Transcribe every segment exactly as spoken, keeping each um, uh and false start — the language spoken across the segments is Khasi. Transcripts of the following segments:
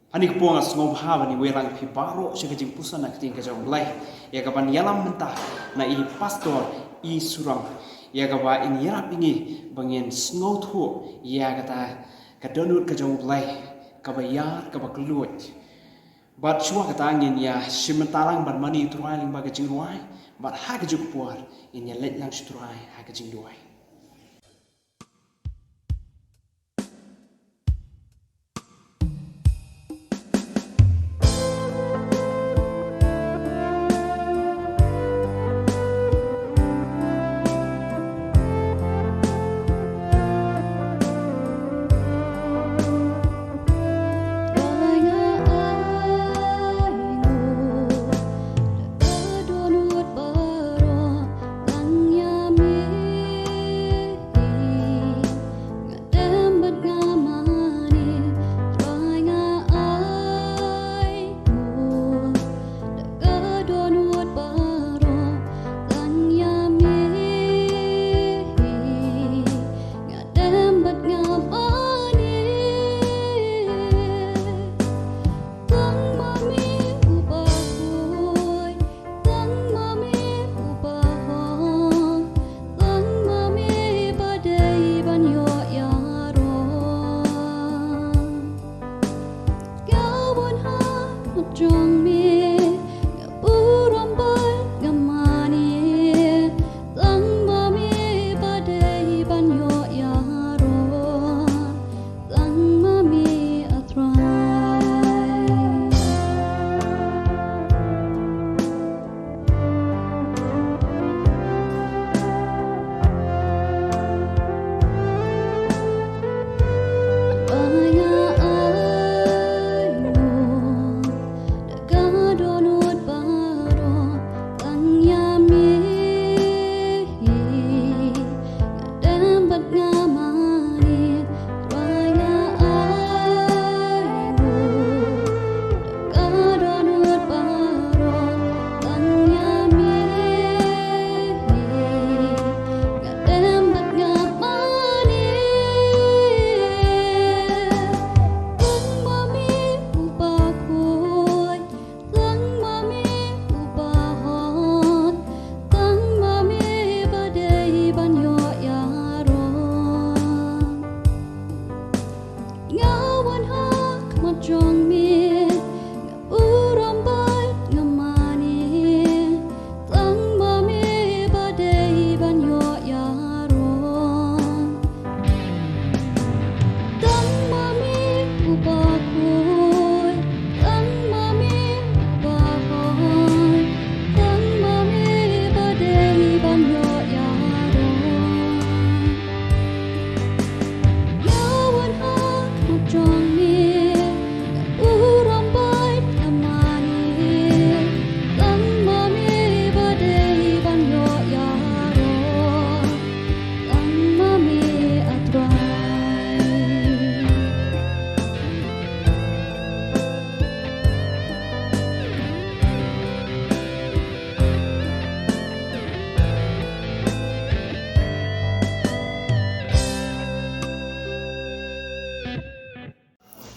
Ani kpong a sngewbha ban ïa wei lang phi baroh sha ka jingpuson na ka ktien ka jong U Blei, ïa ka ban ïalam mynta na i pastor i surang, ïa ka ba in ïarap ïa ngi ba ngin sngewthuh ïa kata ka dohnud ka jong U Blei, ka ba ïar, ka ba kylluid. Bad shuwa kata ngin ïa shim bynta lang ban mane U Trai lyngba ka jingrwai, bad ha ka juk por ngin ïa leit lang sha U Trai ha ka jingduwai.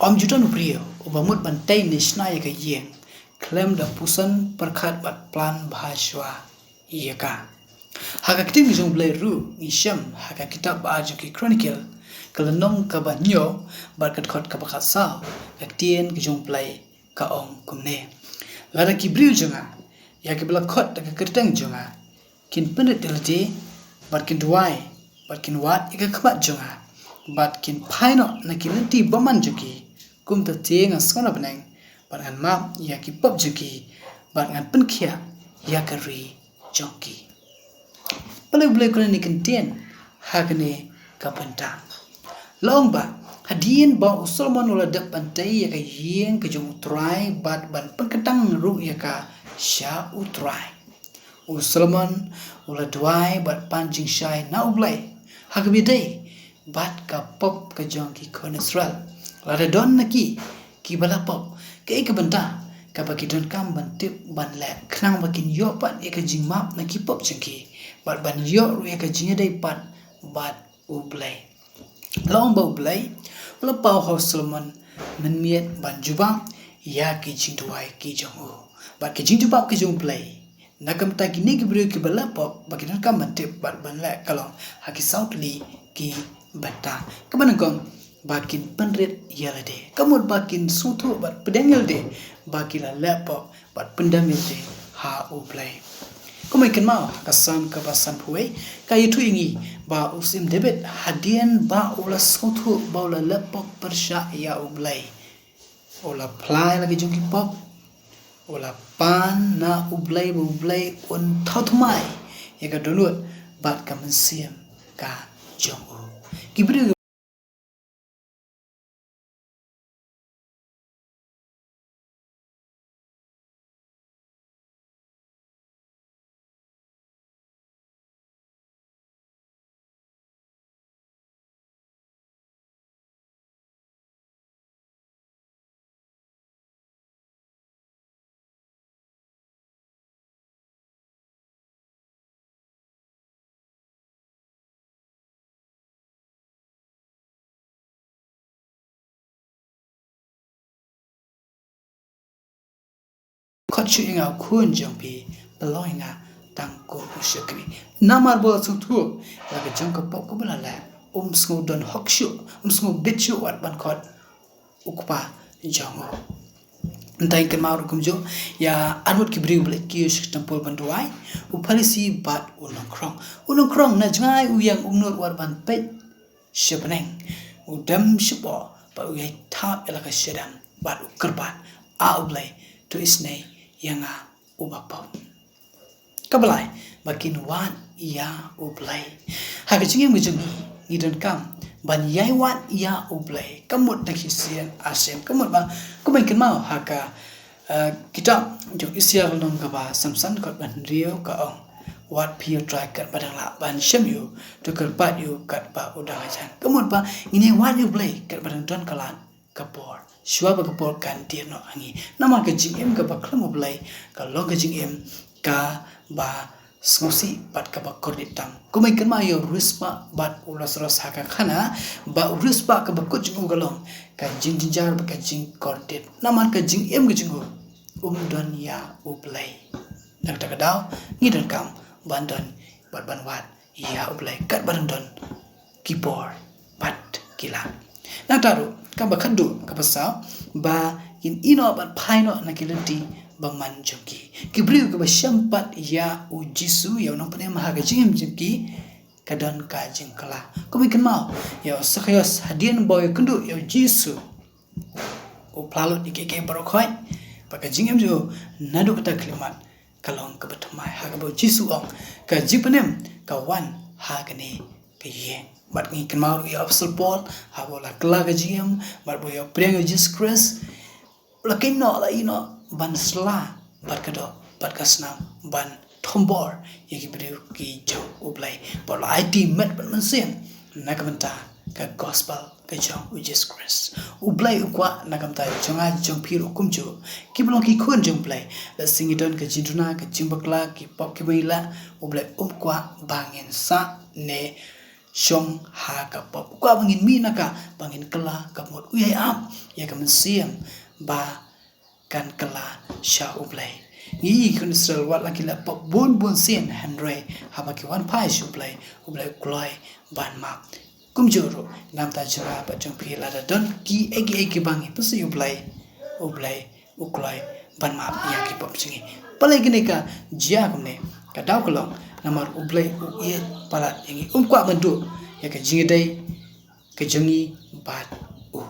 Ym ju don u briew uba mut ban tei ne shna ïa ka ïing khlem da puson pyrkhat bad plan bha shuwa ïa ka. Ha ka ktien ka jong U Blei ruh ngi shem ha ka kitab ba ar jong ki Chronicle, ka lynnong kaba hynñiew bad ka dkhot kaba khatsaw, ka ktien ka jong U Blei ka ong kumne: Lada ki briew jong nga, ïa kiba la khot da ka kyrteng jong nga, kin pynrit ïa lade, bad kin duwai, bad kin wad ïa ka khmat jong nga, bad kin phai noh na ki lynti bymman jong ki, kumta te nga sngew na bneng, bad ngan map ïa ki pop jong ki, bad ngan pynkhiah ïa ka ri jong ki. Balei U Blei u kren ïa kane ka ktien ha kane ka bynta? La ong ba hadien ba u Solomon u la dep ban tei ïa ka ïing ka jong U Trai bad ban pynkyntang ruh ïa ka sha U Trai, u Solomon u la duwai bad pan jingshai na U Blei ha kaba ïadei bad ka pop ka jong ki khun Israel. Lada don na ki kiba la pop, kaei ka bynta kaba ki donkam ban tip ban leh, khnang ba kin ïoh pat ïa ka jingmap na ki pop jong ki, bad ban ïoh ruh ïa ka jingïadei pat bad U Blei? La ong ba U Blei u la paw ha u Solomon mynmiet ban jubab ïa ki jingduwai ki jong u. Bad ki jingjubab ki jong U Blei na ka bynta kine ki briew kiba leh pop ba ki donkam ban tip bad ban leh ka long ha ki saw tylli ki bynta. Kaba nyngkong, ba kin pynrit ïa lade. Ka mut ba kin sngewthuh bad pdiang ïa lade ba ki la leh pop bad pyndem ïa lade ha U Blei. Kumba ngi kynmaw ha ka Salm kaba sanphew wei, ka ïathuh ïa ngi ba u Syiem David, hadien ba u la sngewthuh ba u la leh pop pyrshah ïa U Blei, u la phla ïa la ki jong ki pop, u la pan na U Blei ba U Blei un thaw thymmai ïa ka dohnud bad ka mynsiem ka jong u. Ki briew Khot shuh ïa nga, khun jong phi, pynlong ïa nga tang kum u shakri. Namar ba u la sngewthuh ïa la ka jong ka pop kaba u la leh, um sngew don hok shuh, um sngew bit shuh wat ban khot u kpa jong u. Nangta ngi kynmaw ruh kumjuh ïa arngut ki briew ba leit kiew sha ka templ ban duwai, u Pharisi bad u nongkhrong. U nongkhrong na jngai u ïeng um nud wat ban peit sha bneng. U dem shapoh bad u ïai thap ïa la ka shadem bad u kyrpad, A U Blei, to isynei ïa nga uba pop. Kaba lai, ba kin wad ïa U Blei. Ha ka jingim ka jong ngi, ngi donkam ban ïai wad ïa U Blei. Ka mut da ki sien arsien. Ka mut ba, kumba ngi kynmaw ha ka, eh, kitab jong Isaïah lynnong kaba sanphew san, dkhot ba hynriew ka ong, wat phi ïa U Trai katba dang lah, ban shem ïa u, to kyrpad ïa u katba u dang hajan. Ka mut ba ngin ïai wad ïa U Blei katba dang don ka lad ka por, shuwa ba ka por kan dier noh ha ngi. Namar ka jingim kaba khlem U Blei ka long ka jingim kaba sngewsih bad kaba kordit tam. Kumba ngi kynmaw ïa u riewspah bad u Lasaros ha ka khana, ba u riewspah kaba kut jong u ka long ka jingjynjar bad ka jingkordit. Namar ka jingim ka jong u um don ïa U Blei. Na kata ka daw ngi donkam ban don bad ban wad ïa U Blei katba dang don ki bor bad ki lad. Nangta ruh kaba khatduh, kaba saw, ba kin ïehnoh bad phai noh na ki lynti bymman jong ki. Ki briew kiba shem pat ïa U Jisu, ïa U Nongpynim ha ka jingim jong ki, ka don ka jingkylla. Kumba ngi kynmaw ïa u Sakhaios, hadien ba u ïakynduh ïa U Jisu, u phla lut ïa kiei kiei baroh khoit, bad ka jingim jong u naduh kata ka khyllipmat ka long kaba thymmai, ha kaba U Jisu u ong, ka jingpynim ka wan ha kane ka ïing. Bad ngi kynmaw ruh ïa u Apostol Paul, haba u la kylla ka jingim bad ba u ïoh pdiang ïa U Jisu Khrist, u la kynnoh, la ïehnoh ban sla bad ka doh bad ka snam, ban thombor ïa ki briew ki jong U Blei, bad u la aiti met bad mynsiem na ka bynta ka gospel ka jong U Jisu Khrist. U Blei u kwah na ka bynta jong nga jong phi ruh kumjuh, kiba long ki khun jong U Blei. Lehse ngi don ka jingduna, ka jingbakla, ki pop kiba ngi leh, U Blei um kwah ba ngin sah ne shong ha ka pop. U kwah ba ngin mih na ka, ba ngin kylla, ka mut u ïai ap ïa ka mynsiem ba kan kylla sha U Blei. Ngi ki khun Israel, wat la ki leh pop bun bun sien, hynrei haba ki wan phai sha U Blei, U Blei u kloi ban map. Kumjuh ruh na ka bynta jong nga bad jong phi, lada don kiei kiei kiba ngi pynsngewsih ïa U Blei, U Blei u kloi ban map ïa ki pop jong ngi. Balei kane ka jia kumne? Ka daw ka long namar U Blei u ïeit palat ïa ngi, um kwah ban duh ïa ka jingïadei ka jong ngi bad u.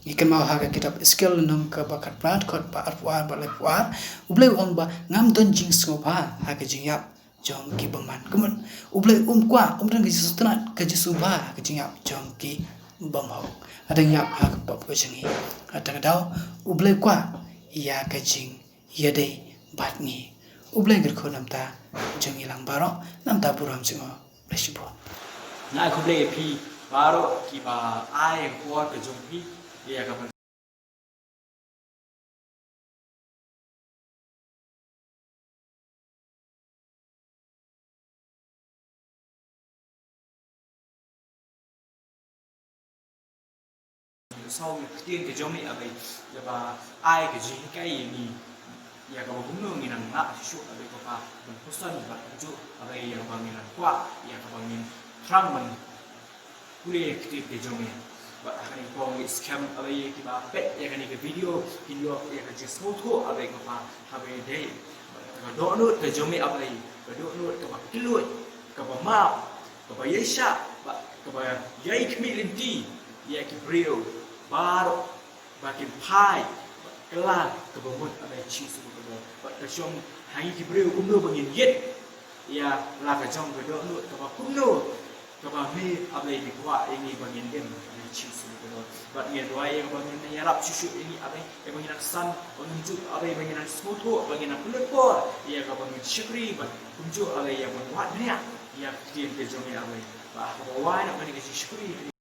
Ngi kynmaw ha ka kitab Esekiel lynnong kaba khatphra, dkhot ba arphew ar bad laiphew ar, U Blei u ong ba ngam don jingsngewbha ha ka jingïap jong ki bymman. Ka mut U Blei um kwah, um don ka jingsngewtynnat, ka jingsngewbha ha ka jingïap jong ki bymhok. Hadang ïap ha ka pop ka jong ngi, ha kata ka daw U Blei u kwah ïa ka jing ïadei bad ngi. U Blei un kyrkhu na ka bynta jong ngi lang baroh, na ka bynta burom jong u. Khublei shibun. Nga ai khublei ïa phi baroh kiba ai ka por ka jong phi ïa ka Saw ïa ka ktien ka jong me, A Blei, ïa ba ai ka jinghikai ïa ngi, ïa kaba kumno ngin nang lah shuh, A Blei Kpa, ban pyrshang bad kumjuh, A Blei, ïa ba ngin nang kwah, ïa kaba ngin thrang ban pule ïa ka ktien ka jong me. Bad ha kane ka por ngi skhem, A Blei, ïa kiba peit ïa kane ka video kin ïoh ïa ka jingsngewthuh, A Blei Kpa, ha ba ïadei bad ka dohnud ka jong me, A Blei, ka dohnud kaba kylluid, kaba map, kaba ïaishah bad kaba ïai khmih lynti ïa ki briew baroh ba kin phai bad kylla kaba mut, A Blei Jisu bakordor. Bad ka shong ha ngi ki briew kumno ba ngin ïit ïa la ka jong ka dohnud kaba kumno kaba me, A Blei, me kwah ïa ngi ba ngin im, A Blei Jisu bakordor. Bad ngi duwai ïa kaba ngin ïarap shuh shuh ïa ngi, A Blei, ïa ba ngin nang san, ba ngin jur, A Blei, ba ngin nang sngewthuh, ba ngin nang pynlut por ïa kaba ngin shakri, bad kumjuh, A Blei, ïa ban wad bniah ïa ka ktien ka jong me, A Blei. Bad ha kaba wai na kane ka jingshakri